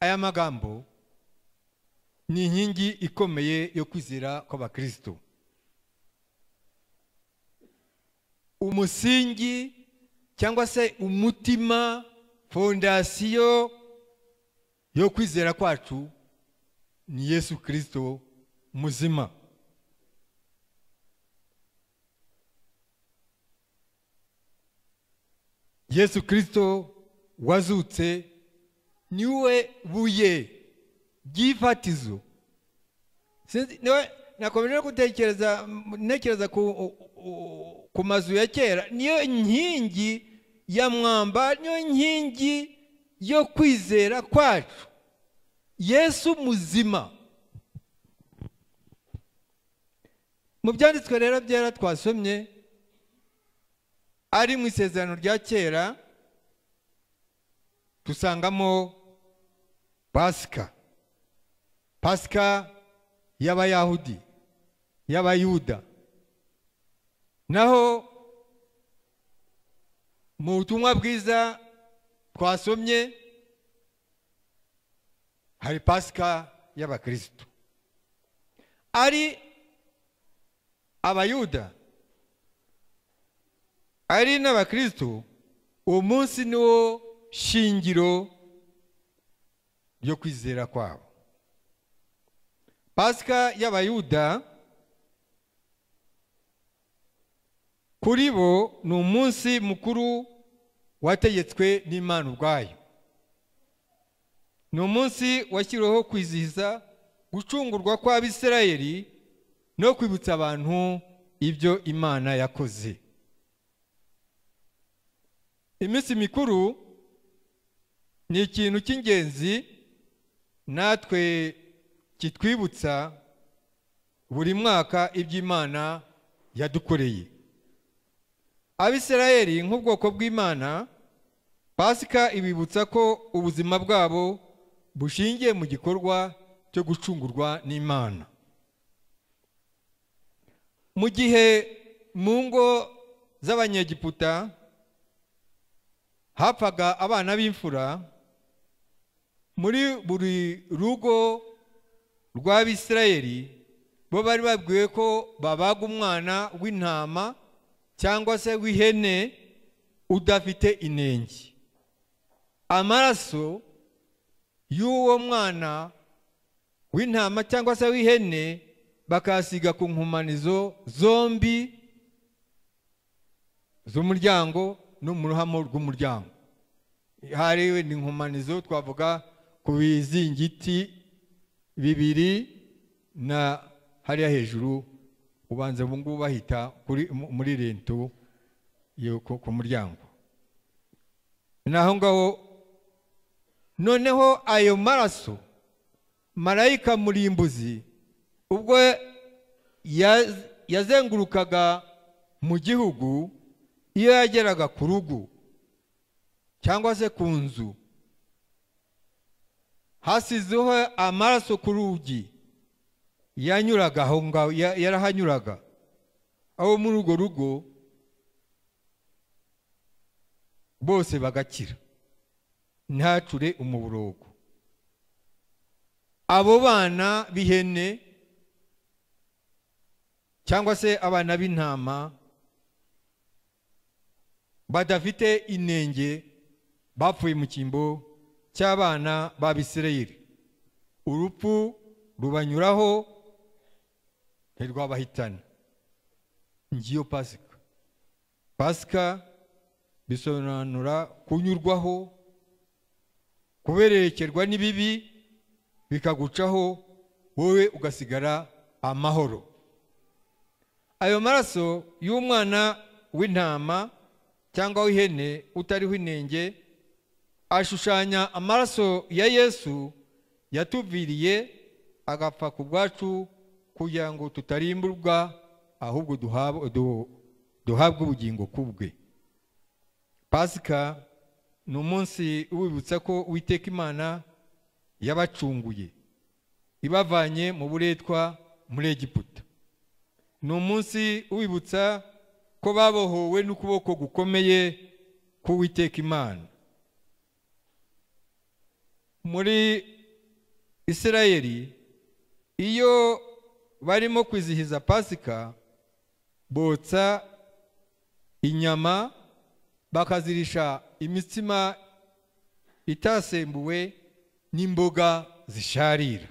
Aya magambo ni inkingi ikomeye yo kwizera kw'abakristo. Umusingi cyangwa se umutima, fondasiyo yo kwizera kwacu ni Yesu Kristo muzima. Yesu Kristo wazutse niwe buye ry'ifatizo. Niwe nakomeje gutekereza, ntekereza ku mazu ya kera, niyo nkingi ya mwamba, niyo nkingi yo kwizera kwacu. Yesu muzima. Mu byanditswe rero byera twasomye ari mu isezerano rya kera, dusangamo Pasika. Pasika y'Abayahudi, y'Abayuda. Naho mu butumwa bwiza twasomye hari Pasika y'Abakristo. Ari Abayuda ari n'Abakristo, uwo munsi niwo shingiro ryo kwizera kwabo. Pasika y'Abayuda kuri bo ni umunsi mukuru wategetswe n'Imana ubwayo. Ni umunsi washyiriweho kwizihiza gucungurwa kw'Abisirayeli no kwibutsa abantu ibyo Imana yakoze. Iminsi mikuru ni ikintu cy'ingenzi natwe kitwibutsa buri mwaka iby'Imana yadukoreye. Abisirayeli nk'ubwoko bw'Imana, Pasika ibibutsa ko ubuzima bwabo bushingiye mu gikorwa cyo gucungurwa n'Imana. Mu gihe mu ngo z'Abanyegiputa hapfaga abana b'imfura, muri buri rugo rw'Abisirayeli bo bari babwiwe ko babaga umwana w'intama cyangwa se w'ihene udafite inenge. Amaraso y'uwo mwana w'intama cyangwa se w'ihene bakasiga ku nkomanizo zombi z'umuryango no mu ruhamo rw'umuryango. Hari n'inkomanizo twavuga ku bizingiti bibiri na hariya hejuru, ubanza ubu ngubu bahita kuri muri rento yo ku muryango. Naho ngaho noneho ayo maraso marayika murimbuzi ubwo yazengurukaga mu gihugu, iyo yageraga ku rugo cyangwa se ku nzu hasizeho amaraso ku rugi, yanyuraga aho ngaho, yarahanyuraga. Aho muri urwo rugo bose bagakira, ntacure umuborogo. Abo bana b'ihene cyangwa se abana b'intama badafite inenge bapfuye mu cyimbo cy'abana b'Abisirayeli. Urupfu rubanyuraho ntirwabahitana. Ngiyo Pasika. Pasika bisobanura kunyurwaho, kuberekerwa n'ibibi bikagucaho, wowe ugasigara amahoro. Ayo maraso y'umwana w'intama cyangwa w'ihene utariho inenge ashushanya amaraso ya Yesu yatuviriye agapfa ku bwacu kugira ngo tutarimburwa ahubwo duhabwe ubugingo kubwe. Pasika ni umunsi wibutsa ko Uwiteka Imana yabacunguye ibavanye mu buretwa muri Egiputa. Ni umunsi wibutsa ko babohowe n'ukuboko gukomeye k'Uwiteka Imana. Muri Isirayeli iyo barimo kwizihiza Pasika botsa inyama bakazirisha imitsima itasembuwe n'imboga zisharira.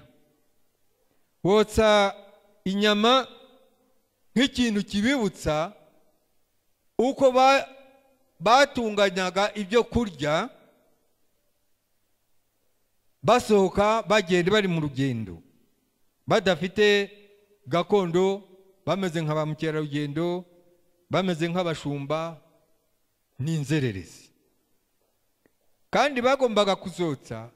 Botsa inyama nk'ikintu kibibutsa uko batunganyaga ibyo kurya basohoka bagenda bari mu rugendo badafite gakondo, bameze nka ba mukerarugendo, bameze nk'abashumba n'inzererezi. Kandi bagombaga kuzotsa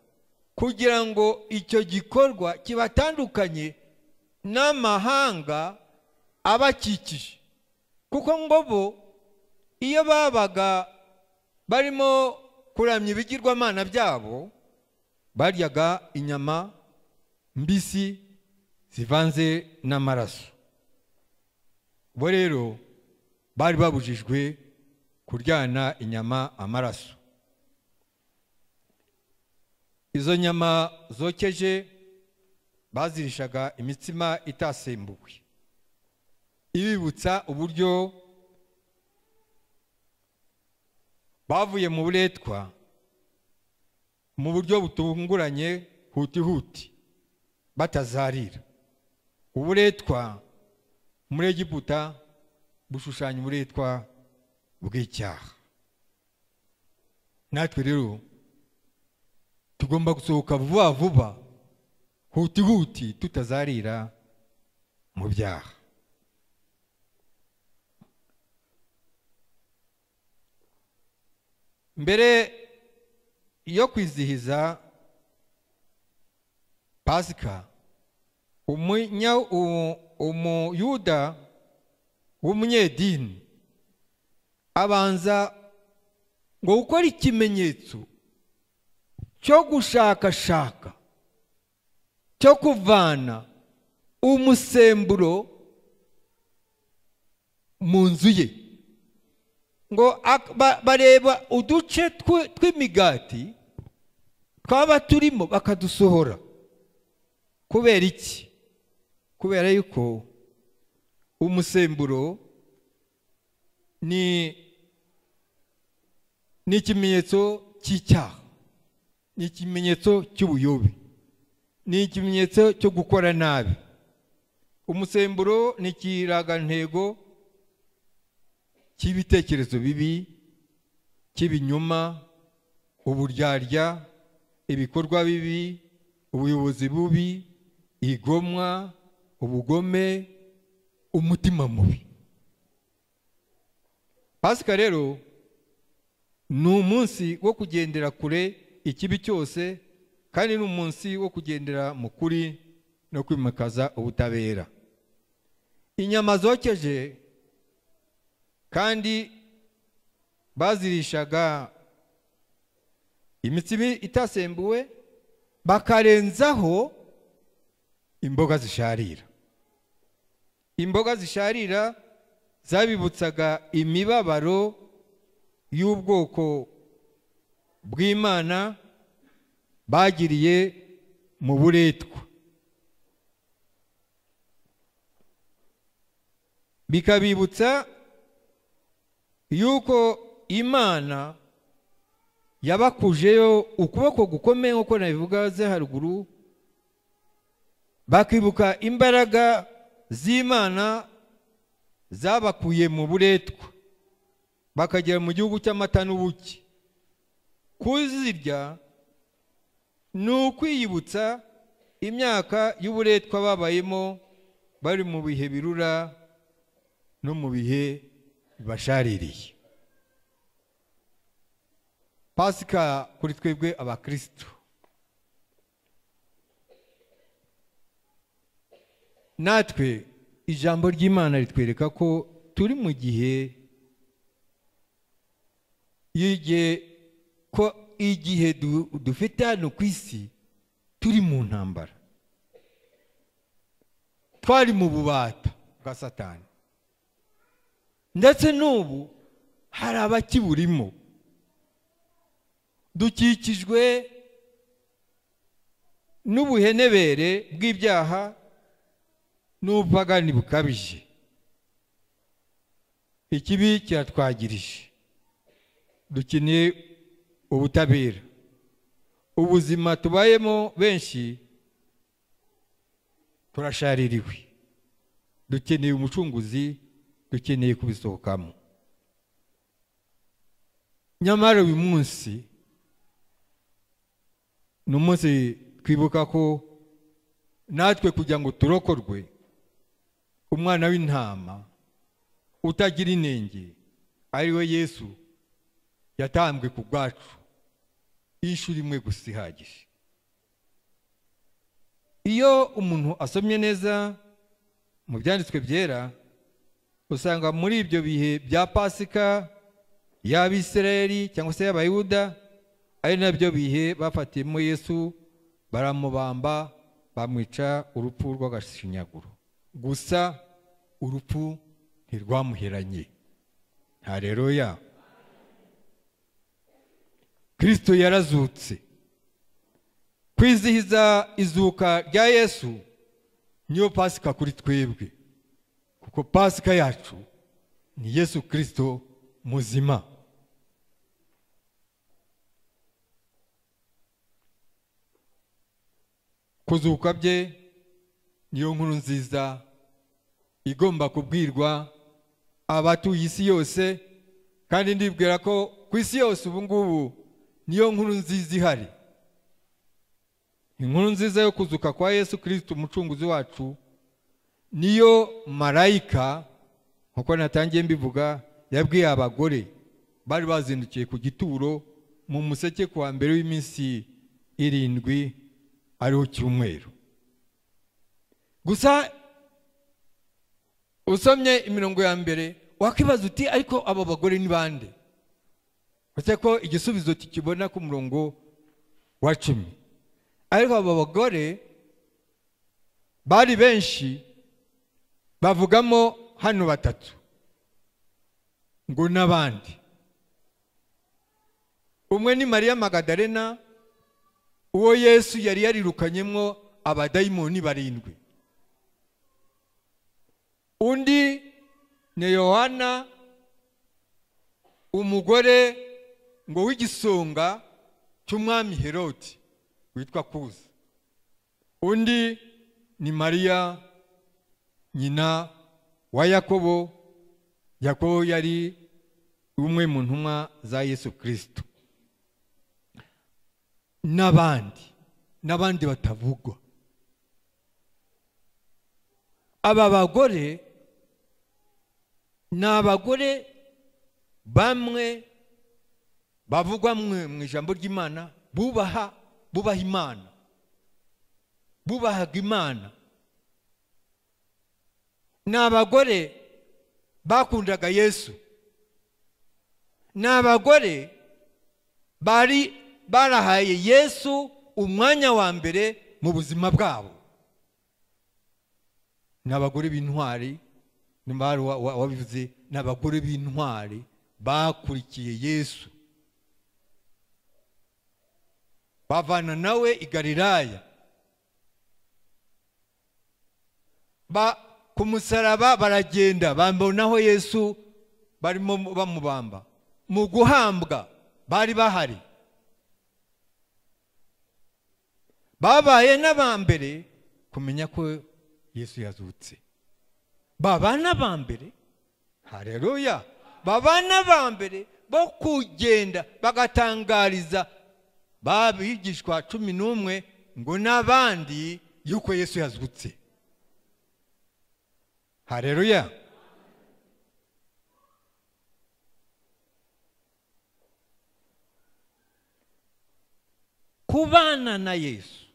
kugira ngo icyo gikorwa kibatandukanye n'amahanga abakikije, kuko ngo bo iyo babaga barimo kuramya ibigirwamana byabo baryaga inyama mbisi zivanze n'amaraso. Bo rero bari babujijwe kuryana inyama amaraso. Izo nyama zokeje bazirishaga imitsima itasembuwe, ibibutsa uburyo bavuye mu buretwa mu buryo butunguranye huti huti batazarira. Uburetwa muri Egiputa bushushanya uburetwa bw'icyaha. Natwe rero tugomba gusohoka vuba vuba huti huti tutazarira mu byaha. Mbere yo kwizihiza Pasika, umuyuda w'umunyedini abanza ngo gukora ikimenyetso cyo gushakashaka, cyo kuvana umusemburo mu nzu ye. Ngo bareba uduce tw'imigati twaba turimo bakadusohora. Kubera iki? Kubera yuko umusemburo ni ikimenyetso cy'icyaha, ni ikimenyetso cy'ubuyobe, ni ikimenyetso cyo gukora nabi. Umusemburo ni ikirangantego cy'ibitekerezo bibi, cy'ibinyoma, uburyarya, ibikorwa bibi, ubuyobozi bubi, igomwa, ubugome, umutima mubi. Pasika rero ni umunsi wo kugendera kure ikibi cyose, kandi ni umunsi wo kugendera mu kuri no kwimakaza ubutabera. Inyama zokeje kandi bazirishaga imitsima itasembuwe, bakarenzaho imboga zisharira. Imboga zisharira zabibutsaga imibabaro y'ubwoko bw'Imana bagiriye mu buretwa, bikabibutsa yuko Imana yabakujeyo ukuboko gukomeye, nkuko nabivuga ze haruguru. Bakibuka imbaraga z'Imana zabakuye mu buretwa bakagera mu gihugu cy'amata n'ubuki. Kuzirya ni ukwiyibutsa imyaka y'uburetwa babayemo bari mu bihe birura no mu bihe bashaririye. Pasika kuri twebwe abakristo, natwe ijambo ry'Imana ritwereka ko turi mu gihe ko igihe dufite hano ku isi turi mu ntambara, twari mu bubata bwa Satani, ndetse n'ubu hari abakiburimo. Dukikijwe n'ubuhenebere bw'ibyaha n'ubupagani bukabije. Ikibi kiratwagirije, dukeneye ubutabera. Ubuzima tubayemo benshi turashaririwe, dukeneye umucunguzi, dukeneye kubisohokamo. Nyamara uyu munsi ni umunsi twibuka ko natwe kugira ngo turokorwe, umwana w'intama utagira inenge ari we Yesu yatambwe ku bwacu inshuro imwe gusa ihagije. Iyo umuntu asomye neza mu byanditswe byera, usanga muri ibyo bihe bya Pasika y'Abisirayeli cyangwa se y'Abayuda, ari nabyo bihe bafatiyemo Yesu baramubamba, bamwica urupfu rw'agashinyaguro. Gusa urupfu ntirwamuheranye. Haleluya! Kristo yarazutse. Kwizihiza izuka rya Yesu niyo Pasika kuri twebwe, kuko Pasika yacu ni Yesu Kristo muzima. Kuzuka bye niyo nkuru nziza igomba kubwirwa abatuye isi yose, kandi ndibwira ko ku isi yose ubu ngubu niyo nkuru nziza ihari. Inkuru nziza yo kuzuka kwa Yesu Kristo umucunguzi wacu niyo marayika, nkuko natangiye mbivuga, yabwiye abagore bari bazindukiye ku gituro mu museke kuwa mbere w'iminsi 7 ariho cyumweru. Gusa usomye imirongo ya mbere wakibaza uti ariko abo bagore ni bande? Uretse ko igisubizo kikibona ku murongo wa 10. Ariko abo bagore bari benshi, bavugamo hano batatu ngo n'abandi. Umwe ni Mariya Magadalena, uwo Yesu yari yarirukanyemo abadayimoni 7. Undi ni Yohana, umugore ngo w'igisonga cy'umwami Herodi witwa Kuza. Undi ni Mariya nyina wa Yakobo. Yakobo yari umwe mu ntumwa za Yesu Kristo. N'abandi batavugwa. Aba bagore ni abagore bamwe bavugwa mu ijambo ry'Imana, bubaha Imana, bubahaga Imana. Ni abagore bakundaga Yesu. Ni abagore bari barahaye Yesu umwanya wa mbere mu buzima bwabo. Ni abagore b'intwari, wabivuze, ni abagore b'intwari bakurikiye Yesu, bavana nawe i Galilaya, ku musaraba baragenda bambonaho Yesu barimo bamubamba. Mu guhambwa bari bahari, babaye n'abambere kumenya ko Yesu yazutse. Baba n'abambere, haleluya, baba n'abambere bo kugenda bagatangariza babigishwa 11 ngo n'abandi yuko Yesu yazutse. Haleluya. Kubana na Yesu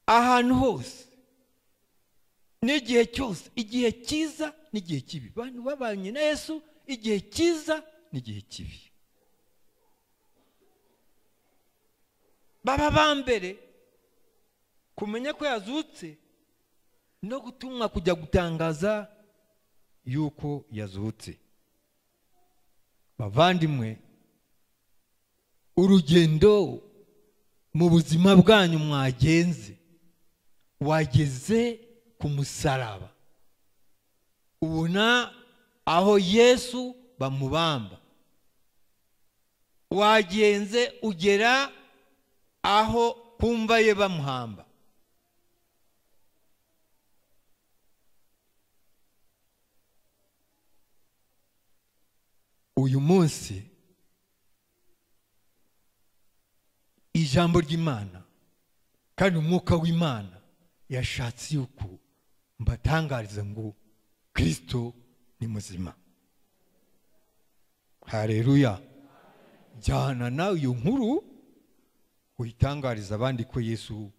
ahantu hose n'igihe cyose, igihe cyiza n'igihe kibi. Bantu babanye na Yesu igihe cyiza n'igihe kibi. Baba bambere kumenya ko yazutse no gutumwa kujya gutangaza yuko yazutse. Bavandimwe, urugendo Mu buzima bwanyu mwagenze, wageze ku musaraba, ubona aho Yesu bamubamba, wagenze ugera aho kumva ye bamuhamba. Uyu munsi ijambo ry'Imana kandi umwuka w'Imana yashatse yuko mbatangariza ngo Kristo ni muzima. Haleluya. Jyana nawe iyo nkuru uyitangariza abandi ko Yesu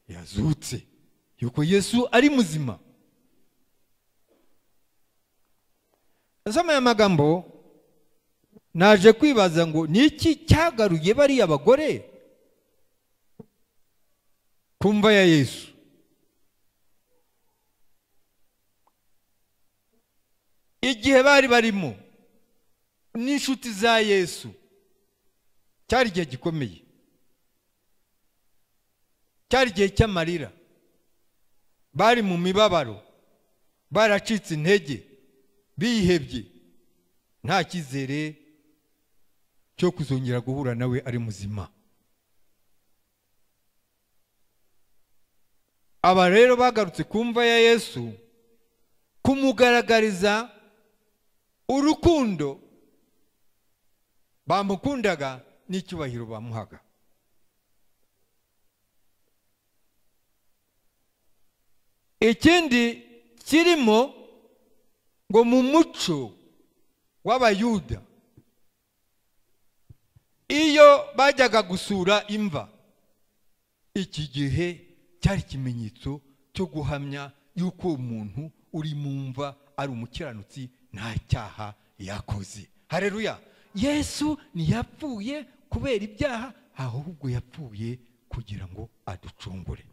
yazutse, yuko Yesu ari muzima. Nsoma aya magambo naje kwibaza ngo niki cyagaruye bariya bagore kumva ya Yesu. Igihe bari barimo n'inshuti za Yesu cyari igihe gikomeye, cyari igihe cy'amarira, bari mu mibabaro, baracitse intege, bihebye, nta cyizere cyo kuzongera guhura nawe ari muzima. Aba rero bagarutse kumva ya Yesu kumugaragariza urukundo bamukundaga n'icyubahiro bamuhaga. Ikindi kirimo ngo mu muco w'Abayuda iyo bajyaga gusura imva, iki gihe cyari ikimenyetso cyo guhamya yuko umuntu uri mu mva ari umukiranutsi, nta cyaha yakoze. Haleluya. Yesu ntiyapfuye kubera ibyaha, ahubwo yapfuye kugira ngo aducungure.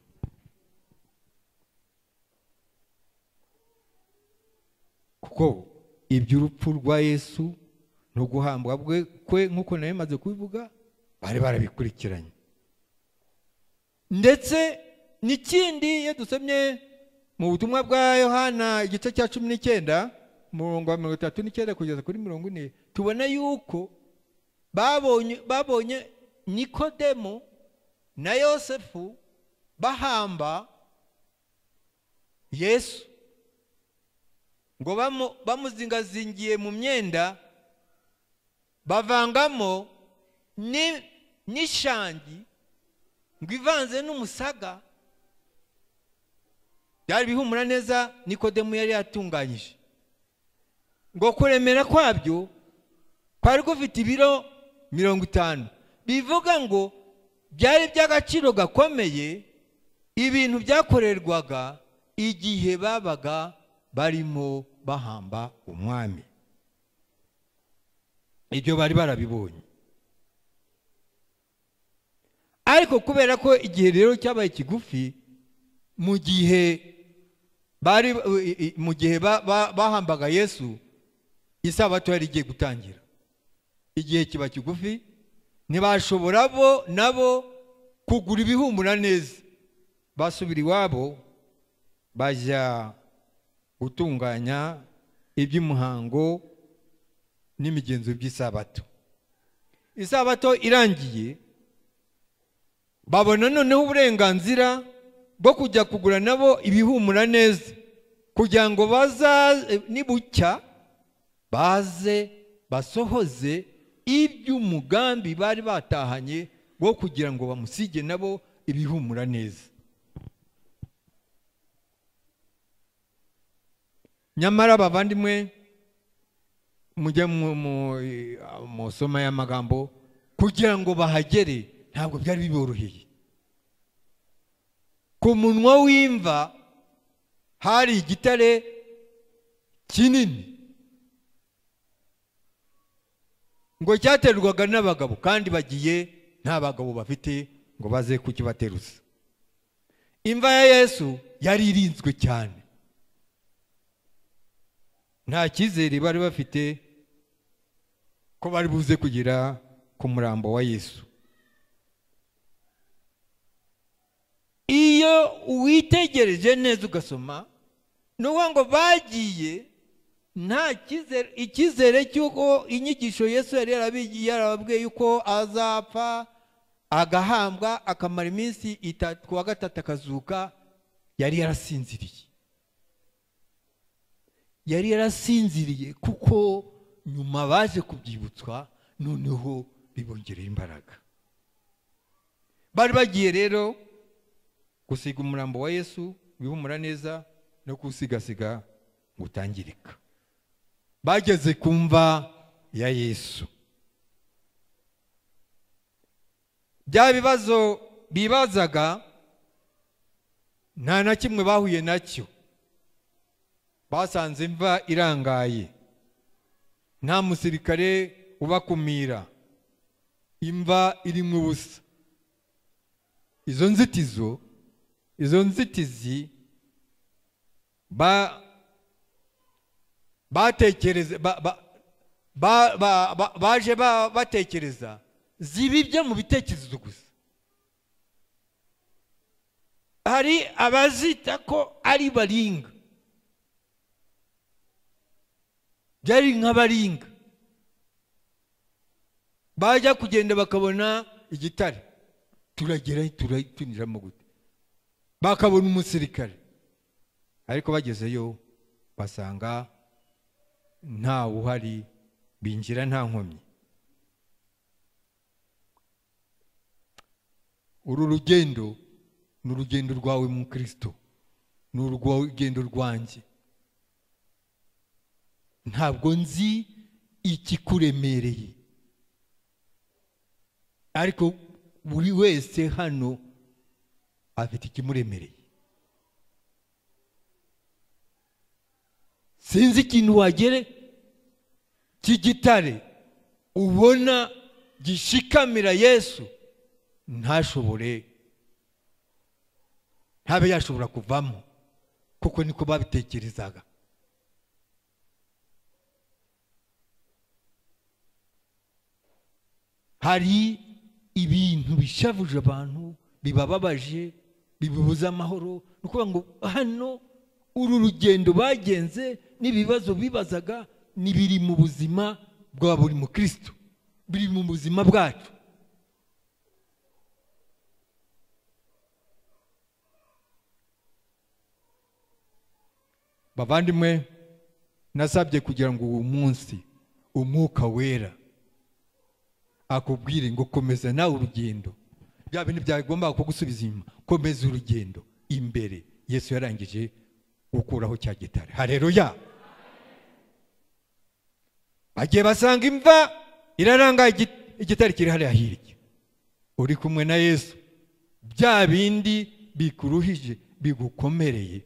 Kuko iby'urupfu rwa Yesu no guhambwa kwe nk'uko nabimaze kubivuga bari barabikurikiranye. Ndetse n'ikindi iyo dusomye mu butumwa bwa Yohana igice cya 19 umurongo wa 39 kugeza kuri 40, tubona yuko babonye Nikodemo na Yosefu bahamba Yesu, ngo bamuzingazingiye mu myenda, bavangamo n'ishangi ngo ivanze n'umusaga, byari bihumura neza Nikodemu yari yatunganyije. Ngo kuremera kwabyo kwari gufite ibiro 50, bivuga ngo byari by'agaciro gakomeye, ibintu byakorerwaga igihe babaga barimo bahamba umwami. Ibyo bari barabibonye. Ariko kubera ko igihe rero cyabaye kigufi, mu gihe bahambaga Yesu, isabato yari igiye gutangira. Igihe kiba kigufi, ntibashobora bo nabo kugura ibihumura neza. Basubira iwabo bajya gutunganya iby'umuhango n'imigenzo by'isabato. Isabato irangiye, babona noneho uburenganzira bwo kujya kugura nabo ibihumura neza, kugira ngo baza nibucya baze basohoze iby'umugambi bari batahanye wo kugira ngo bamusige nabo ibihumura neza. Nyamara bavandimwe, mujye mu soma y'amagambo, kugira ngo bahagere ntabwo byari biboroheye. Ku munwa w'imva hari igitare kinini ngo cyaterwaga n'abagabo, kandi bagiye nta bagabo bafite ngo baze kukibateruza. Imva ya Yesu yari irinzwe cyane, nta cyizere bari bafite ko bari buze kugera ku murambo wa Yesu. Iyo witegereje neza ugasoma, ni ukuvuga ngo bagiye nta icyizere cy'uko inyigisho Yesu yari yarababwiye yuko azapfa agahambwa akamara iminsi itatu, kuwa gatatu akazuka, yari yarasinziriye. Yari yarasinziriye kuko nyuma baje kubyibutswa, noneho bibongereye imbaraga. Bari bagiye rero gusiga umurambo wa Yesu wihumura neza no kuwusigasiga ngo utangirika. Bageze ku mva ya Yesu, bya bibazo bibazaga nta na kimwe bahuye nacyo. Basanze imva irangaye, nta musirikare ubakumira, imva irimo ubusa. Izo nzitizo, izo nzitizi batekereza baje batekereza zibibye mu bitekerezo gusa. Hari abazita ko ari baringa, byari nk'abaringa bajya kugenda bakabona igitare, turagera turinjiramo gute, bakabona umusirikare, ariko bagezeyo basanga nta uhari, binjira nta nkomyi. Uru rugendo ni urugendo rwawe mu Kristo, ni urugendo rwanjye. Ntabwo nzi ikikuremereye, ariko buri wese hano afite ikimuremereye. Sinzi ikintu wagere cy'igitare ubona gishikamira Yesu ntashobore, ntabe yashobora kuvamo, kuko niko babitekerezaga. Hari ibintu bishavuje abantu, bibababaje, bibuza amahoro. Ni ukuvuga ngo hano uru rugendo bagenze n'ibibazo bibazaga nibiri mu buzima bwa buri mukristo, biri mu buzima bwacu. Bavandimwe, nasabye kugira ngo uwo munsi umwuka wera akubwire ngo komeza nawe urugendo. Bya bintu byagomba kugusubiza inyuma, komeza urugendo imbere. Yesu yarangije gukuraho cya gitare. Haleluya! Bagiye basanga imva iraranga, igitare kiri hariya hirya. Uri kumwe na Yesu, bya bindi bikuruhije bigukomereye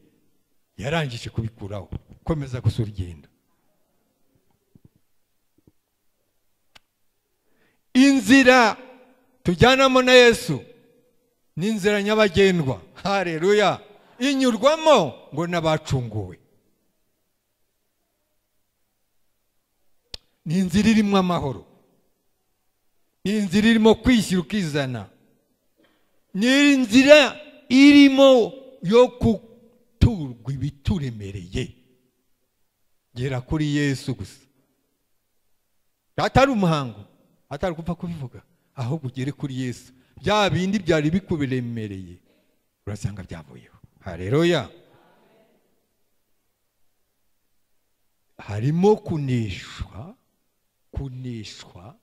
yarangije kubikuraho. Komeza gusa urugendo. Inzira tujyanamo na Yesu ni inzira nyabagendwa. Haleluya! Inyurwamo ngo n'abacunguwe. Ni inzira irimo amahoro, ni inzira irimo kwishyira ukizana, ni inzira irimo yo guturwa ibituremereye. Gera kuri Yesu gusa, atari umuhango, atari gupfa kubivuga, ahubwo ugere kuri Yesu. Bya bindi byari bikubiremereye urasanga byavuyeho. Haleluya! Harimo kuneshwa, kuneshwa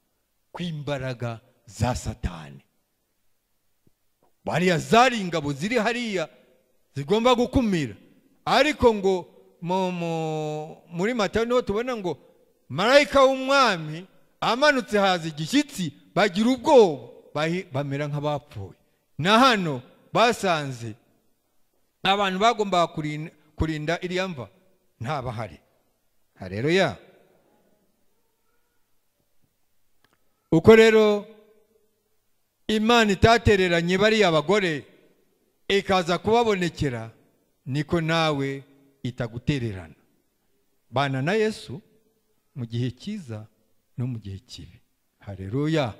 kw'imbaraga za Satani. Bariya zari ingabo ziri hariya zigomba gukumira, ariko ngo muri Matayo niho tubona ngo marayika w'umwami amanutse haza igishyitsi, bagira ubwoba bamera nk'abapfuye. Na hano basanze abantu bagombaga kurinda iriya mva ntabahari. Haleluya! Uko rero Imana itatereranye bariya abagore ikaza kubabonekera, niko nawe itagutererana. Bana na Yesu mu gihe cyiza no mu gihe kibi. Haleluya!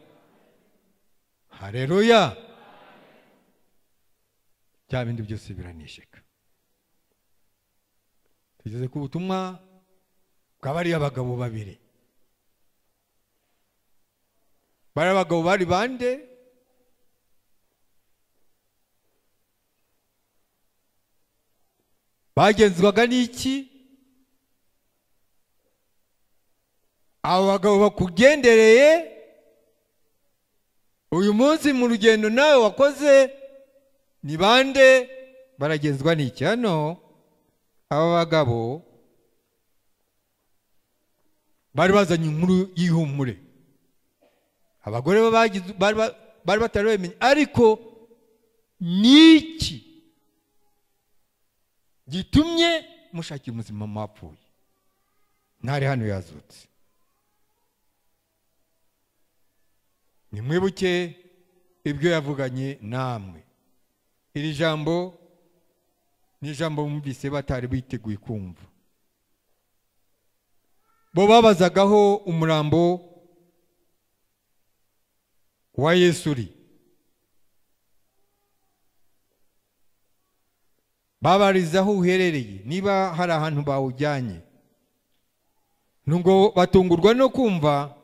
Haleluya! Bya bindi byose biranesheka. Tugeze ku butumwa bw'abariya bagabo babiri. Bari abagabo bari bande? Bagenzwaga n'iki? Abo bagabo bakugendereye uyu munsi mu rugendo nawe wakoze ni bande? Baragenzwa n'iki? Hano aba bagabo bari bazanye inkuru y'ihumure. Abagore bari batari bamenye, ariko niki gitumye mushakira umuzima mwapfuye? Ntari hano yazutse. Nimwibuke ibyo yavuganye namwe. Iri jambo ni ijambo bumvise batari biteguye kumva. Bo babazagaho umurambo wa Yesu uri. Babarizaho uherereye niba hari ahantu bawujyanye. Nubwo batungurwa no kumva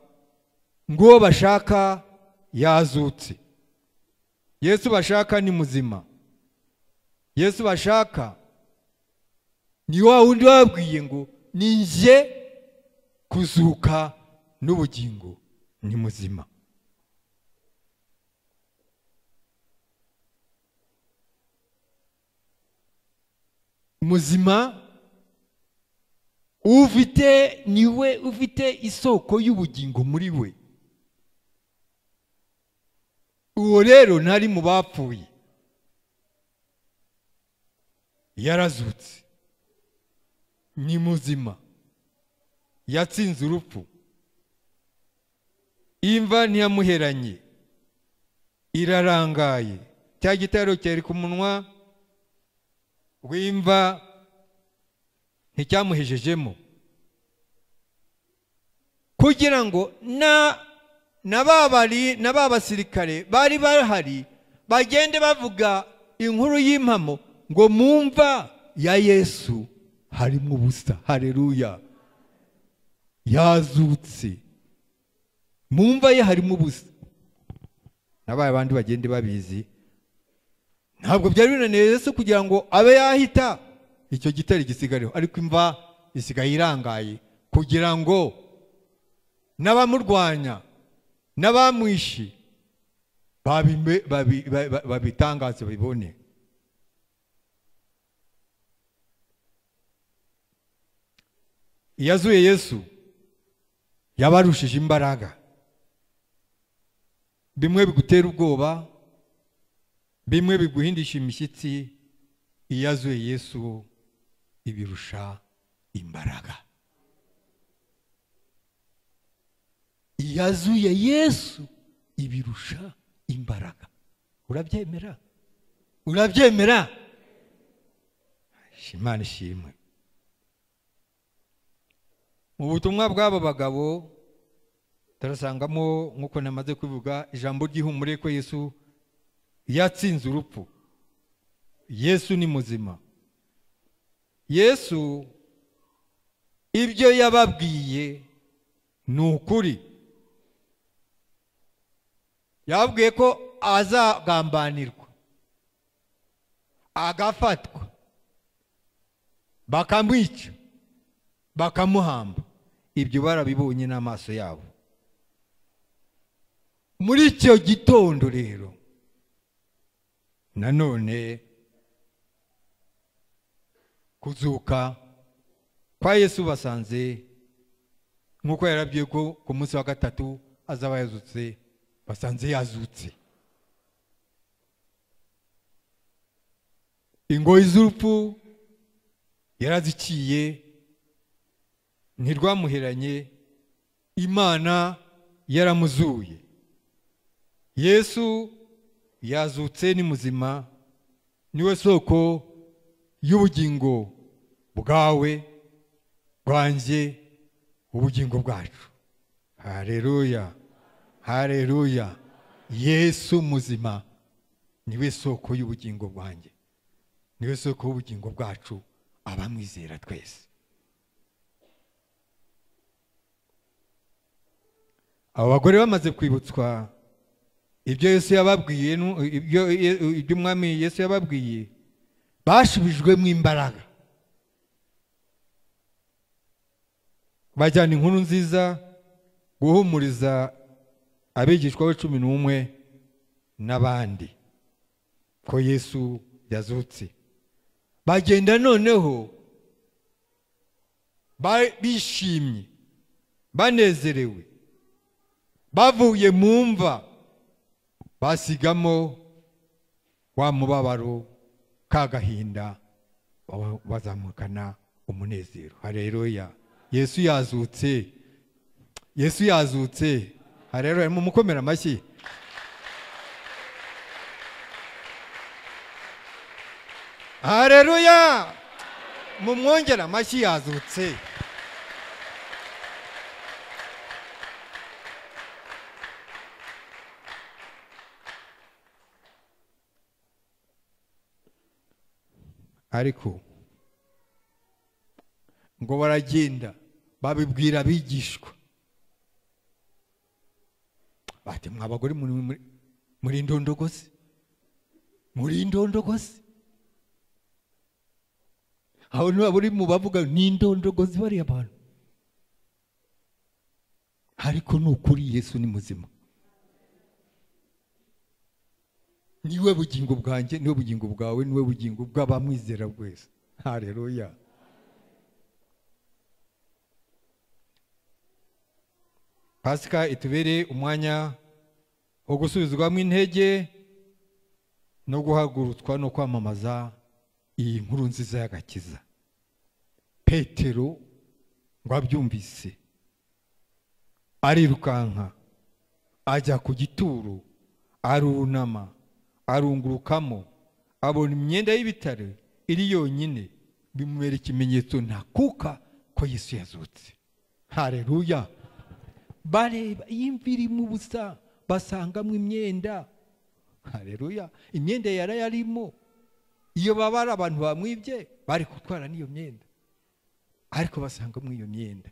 ngo bashaka yazutse. Yesu bashaka ni muzima. Yesu bashaka ni wa wundi wabwiye ngo ni nje kuzuka n'ubugingo, ni muzima. Muzima ufite niwe ufite isoko y'ubugingo muri we. Uwo rero ntari mu bapfuye, yarazutse, ni muzima, yatsinze urupfu. Imva ntiyamuheranye, irarangaye. Cya gitero cyari ku munwa w'imva nticyamuhejejemo, kugira ngo na ba basirikare bari bahari bagende bavuga inkuru y'impamo ngo mumva ya Yesu harimo ubusa. Haleluya, yazutse, mumva ye harimo ubusa. Nabaye abandi bagende babizi. Ntabwo byari binaniye Yesu kugira ngo abe yahita icyo gitari gisigareho, ariko imva isigaye irangaye kugira ngo n'abamurwanya n'abamwishi babitangaze babibone. Iyazuye Yesu yabarushije imbaraga. Bimwe bigutera ubwoba, bimwe biguhindisha imishyitsi, iyazuye Yesu ibirusha imbaraga. Iyazuye Yesu ibirusha imbaraga. Urabyemera? Urabyemera? Imana ishimwe. Mu butumwa bw'aba bagabo turasangamo, nk'uko namaze kubivuga, ijambo ry'ihumure ko Yesu yatsinze urupfu. Yesu ni muzima. Yesu ibyo yababwiye ni ukuri. Yababwiye ko azagambanirwa, agafatwa, bakamwica, bakamuhamba. Ibyo barabibonye n'amaso yabo. Muri icyo gitondo rero nanone kuzuka kwa Yesu basanze, nk'uko yarabwiye ko ku munsi wa gatatu azaba yazutse, basanze yazutse. Ingoyi z'urupfu yaraziciye, ntirwamuheranye, Imana yaramuzuye. Yesu yazutse ni muzima, niwe soko y'ubugingo bwawe, bwanjye, ubugingo bwacu. Haleluya, haleluya. Yesu muzima niwe soko y'ubugingo bwanjye. Niwe soko y'ubugingo bwacu abamwizera twese. Abo bagore bamaze kwibutswa ibyo Yesu yababwiye, ibyo Umwami Yesu yababwiye, bashubijwemo imbaraga, bajyana inkuru nziza guhumuriza abigishwa be 11 n'abandi ko Yesu yazutse. Bagenda noneho bishimye, banezerewe, bavuye mu mva, basigamo wa mubabaro kagahinda, bazamukana umunezero. Haleluya! Yesu yazutse, Yesu yazutse. Haleluya! Mumukomera amashyi. Haleluya! Mumwongera amashyi, yazutse. Ariko ngo baragenda babibwira abigishwa, bati mwa bagore muri indondogozi, muri indondogozi. Aho niba buri mu bavuga ni indondogozi bari abantu, ariko ni ukuri Yesu ni muzima. Niwe bugingo bwanjye, niwe bugingo bwawe, niwe bugingo bw'abamwizera bwese. Haleluya! Pasika itubere umwanya wo gusubizwamo intege no guhagurutswa no kwamamaza iyi nkuru nziza y'agakiza. Petero ngo abyumvise arirukanka ajya ku gituro, arunama, arungurukamo, abona imyenda y'ibitare iri yonyine, bimubera ikimenyetso ntakuka ko Yesu yazutse. Haleluya! Bareba imvi irimo ubusa, basangamo imyenda. Haleluya! Imyenda yarayarimo. Iyo baba ari abantu bamwibye bari gutwara n'iyo myenda, ariko basangamo iyo myenda,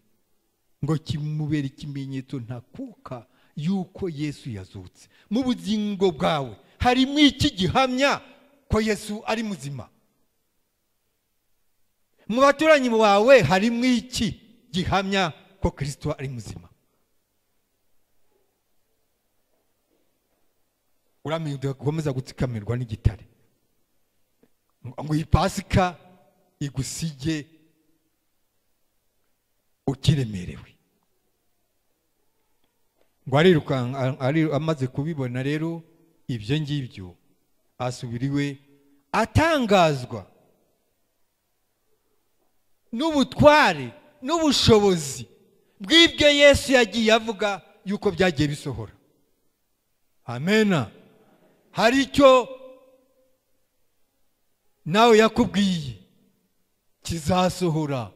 ngo kimubera ikimenyetso ntakuka yuko Yesu yazutse. Mu bugingo bwawe harimo iki gihamya ko Yesu ari muzima? Mu baturanyi bawe harimo iki gihamya ko Kristo ari muzima? Uramenye udakomeza gutsikamirwa n'igitare, ngo iyi Pasika igusige ukiremerewe. Ngo arirukanka, amaze kubibona rero ibyo ngibyo, asubira iwe atangazwa n'ubutware n'ubushobozi bw'ibyo Yesu yagiye avuga yuko byagiye bisohora. Amena. Hari icyo nawe yakubwiye kizasohora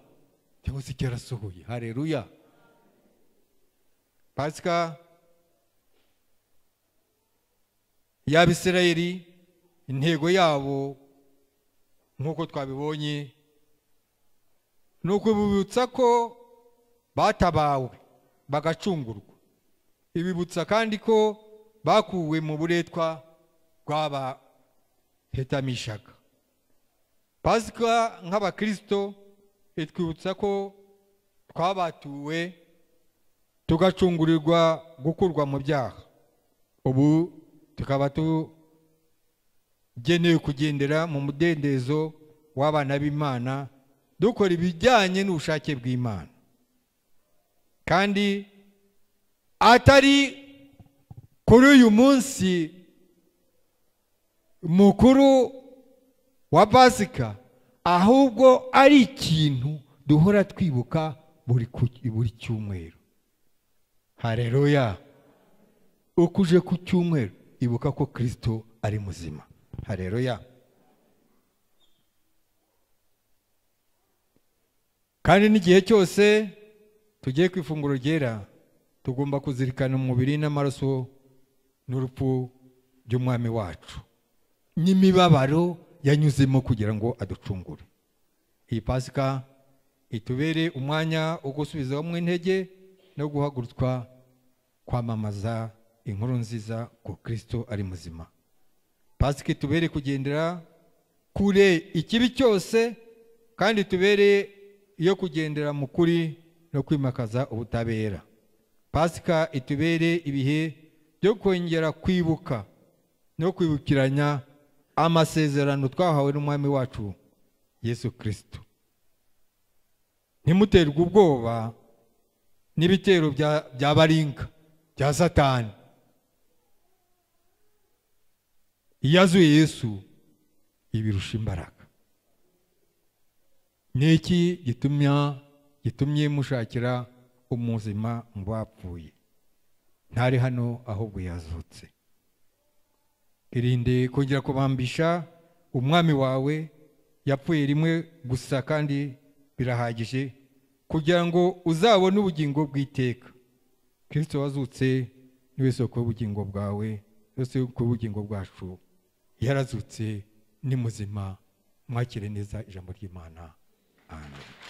cyangwa se cyarasohoye. Haleluya! Pasika y'Abisirayeli, intego yabo nk'uko twabibonye ni ukubibutsa ko batabawe bagacungurwa. Ibibutsa kandi ko bakuwe mu buretwa bw'abahetamishaga. Pasika nk'abakristo itwibutsa ko twabatuwe tugacungurirwa gukurwa mu byaha, ubu tukaba tugenewe kugendera mu mudendezo w'abana b'Imana, dukora ibijyanye n'ubushake bw'Imana, kandi atari kuri uyu munsi mukuru wa Pasika, ahubwo ari ikintu duhora twibuka buri cyumweru. Haleluya! Ukuje ku cyumweru ibuka ko Kristo ari muzima. Haleluya! Kandi n'igihe cyose tugiye ku ifunguro ryera, tugomba kuzirikana umubiri n'amaraso n'urupfu by'Umwami wacu n'imibabaro yanyuzemo kugira ngo aducungure. Iyi Pasika itubere umwanya wo gusubizamo intege no guhagurutswa kwamamaza inkuru nziza ko Kristo ari muzima. Pasika itubere kugendera kure ikibi cyose, kandi tubere iyo kugendera mu kuri no kwimakaza ubutabera. Pasika itubere ibihe byo kongera kwibuka no kwibukiranya amasezerano twahawe n'Umwami wacu Yesu Kristo. Ntimuterwe ubwoba n'ibitero bya baringa bya Satani. Iyo azuye Yesu ibirusha imbaraga. Niki gitumye mushakira umuzima mu bapfuye? Ntari hano ahubwo yazutse. Irinde kongera kubambisha umwami wawe yapfuye rimwe gusa kandi birahagije kugira ngo uzabone ubugingo bw'iteka. Kristo wazutse niwe soko y'ubugingo bwawe, niwe soko y'ubugingo bwacu. Yarazutse ni muzima. Mwakire neza ijambo ry'Imana. Amen.